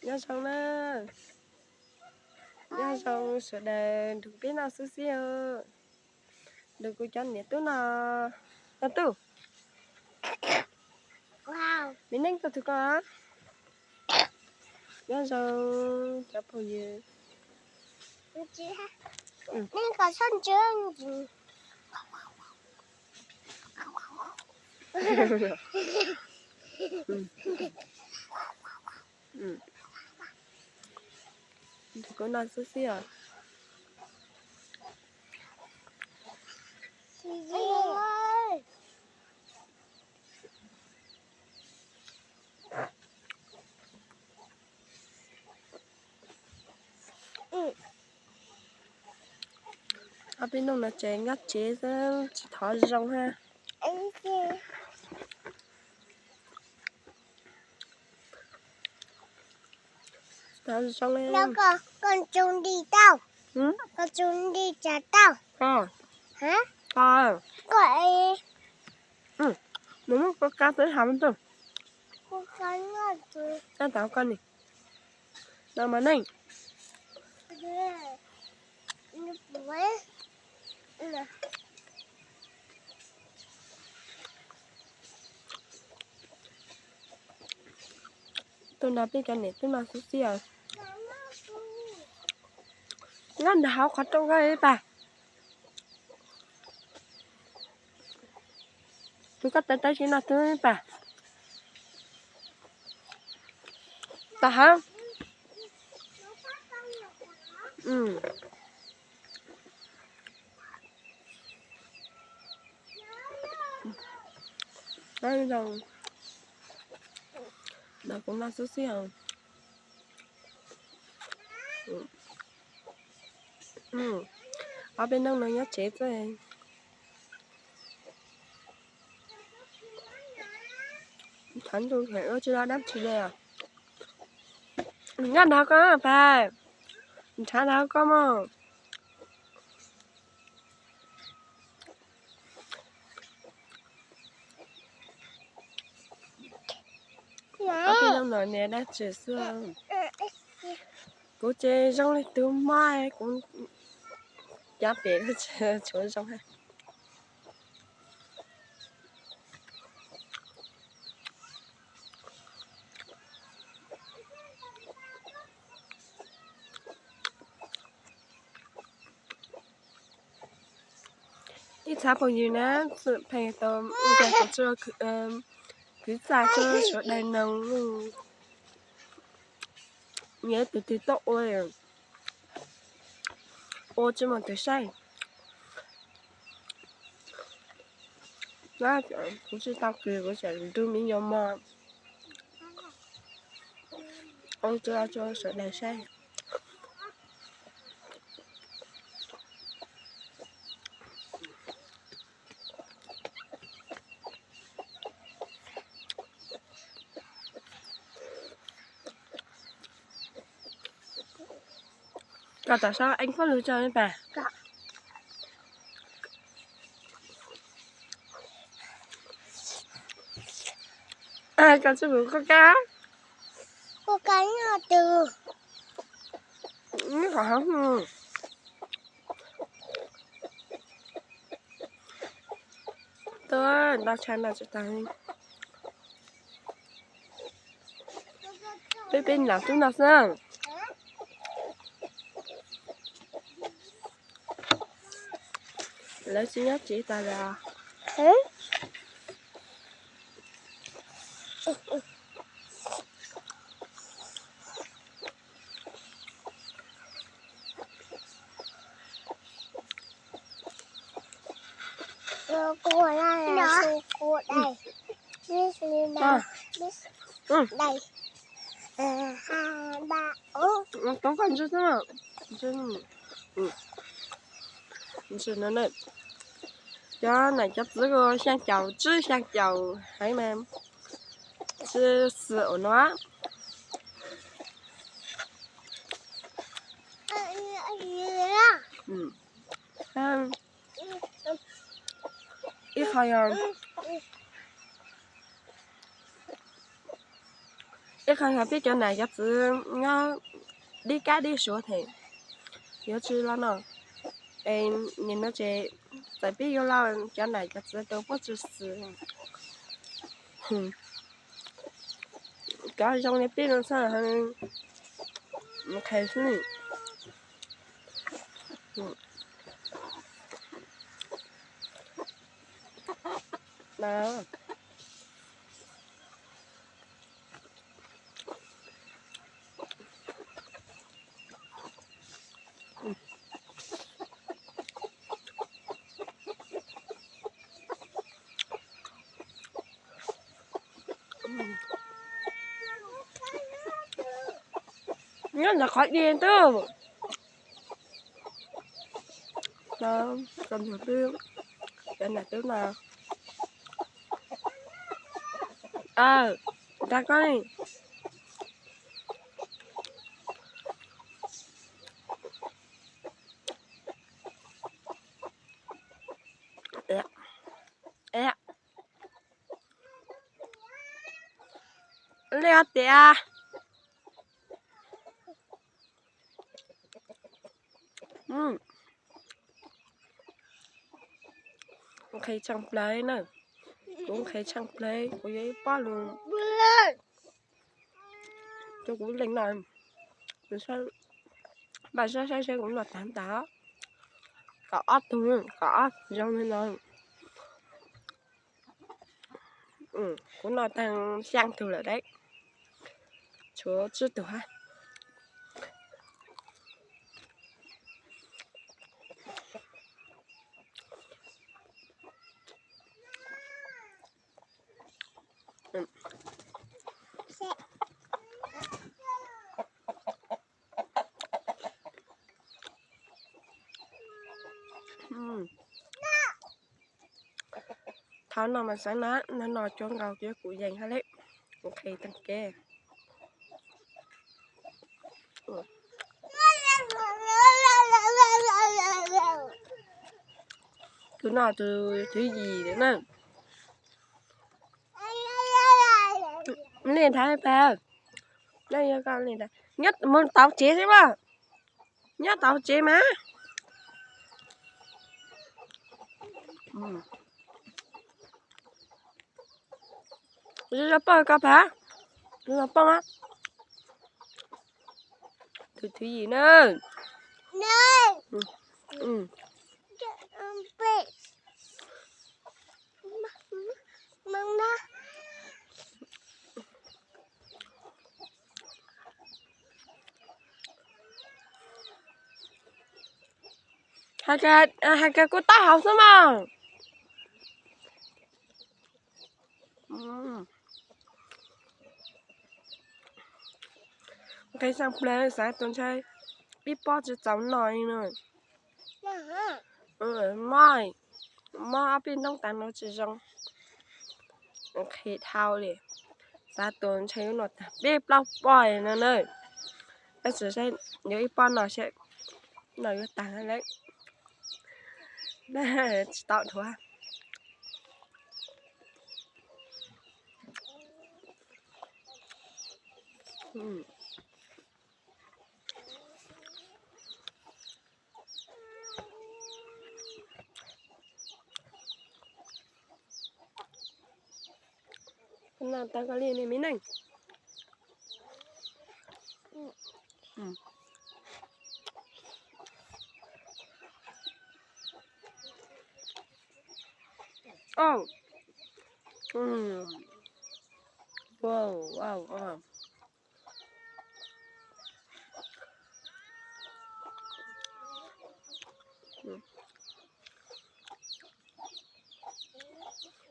Nyob zoo na, nyob zoo sawv daws nrog peb noj xub xib os. Nrog kuv cov niam tub no, no tub, me neej tuaj tug ko. Nyob zoo cov phooj ywg. Kuv noj xub xib os. Ob peb hnub no ces nkaj tsev xwb tsis thov zoo hab. Tsis thov zoo li. Koj tso nti tau, koj tso nti tsa tau. Koj, koj, nws muab koj kab teb hav tus. Kab tau koj ni. No mas neej. Tuaj nrog peb cov niam tub noj xub xib os. Nyob nrog hauv qhov rooj koj ib pab. Kuv koj tes tes tsis noj twg ib pab. Tau hab. Nrog kuv noj xub xib os. Ob peb hnub no nyob tsev xwb. Thav ntuj thaum ub tsis los dab tsi li. Nyob nrog koj pab, nrhav nrog koj mog. Ob peb hnub no niam dab tsi xwb. Kuv ces zoo li tus mob, kuv cov pem tshuav zoo. Ib txhab phooj ywg na, pheej tau ua tsaug kwv txaj rau sawv daws noog, yog tus twg tuaj ua, ua tsis muaj tus saib. Kuv tsis tau kws, kuv tseem nrug me nyuam mog. Ua tsaug rau sawv daws saib. Koj tom sab eeb pab lug tso pab. Koj tsis pum koj kab. Koj kab nyob twg? Nyob qhov hauv. Tuaj noj tshais no tsis tas. Peb peb niam tub no xwb. Lawv tsis nyob tsev tas li. Cov nam cov txwv kuj xyaa caum tsib xyaa caum heev mas, tsis xwm ua no. Ib qho yog, ib Qhov peb cov nam cov txwv nyob dib kab dib suav them yuav tsis los no, es nim no ces txawm peb yuav los cov nam cov txwv rau puab tsis xwm. Cov zoo li peb no txhob qhia xwb. Nyob ntawm qhov di twb no, cov nam twb no, dag koj li. Li tias nqhis tsheej plawv na, kuv nqhis tsheej plawv kuv yuav ib pob lus rau kuv leej no, npaj saib saib kuv noj tag ntawd, kaum ob tug, kaum ob zoo li no. Kuv noj tag xyaa tug lawm deb, tshuav tsib tug hab. Thaum no mas xeev na, no no cuag nkaus cuag kuv yees hab leb, kuv qhis tag kev. Tus no tus thwv yim na. Li ntawd pab, nyob mus tau tsev xwb mas, nyob tau tsev mas. Zoo poj koj pab, zoo poj. Tus thwv yim na. Hais tias kuv taub hau xwb mas. Nqhis xyaa plawv xav tus ntshai ib pob tsis txaus noj li no. Mob, mob ob peb hnub tas no tsis zoo. Nqhis dhau li, xav tus ntshai yuav noj tag peb plaub pob no na. Tab sis saib yuav ib pob no saib, no yuav tag lawm. Tsis tau dhuav. Noj tag koj li ne me neeg.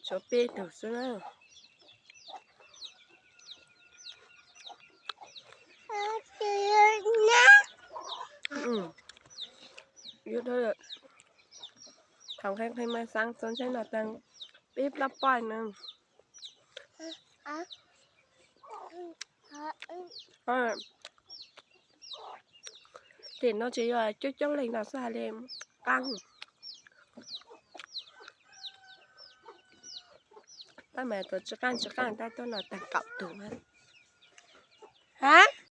Tshuav peb tug xwb na. Thaum nqhis nqhis mas xav tus ntshai noj tag peb plaub pob no. Tim no tsis yog coob coob leej no xwb hais li qaab. Tab mas tus tsis qaab tsis qaab tab tuaj no tag kaum tug. Hab?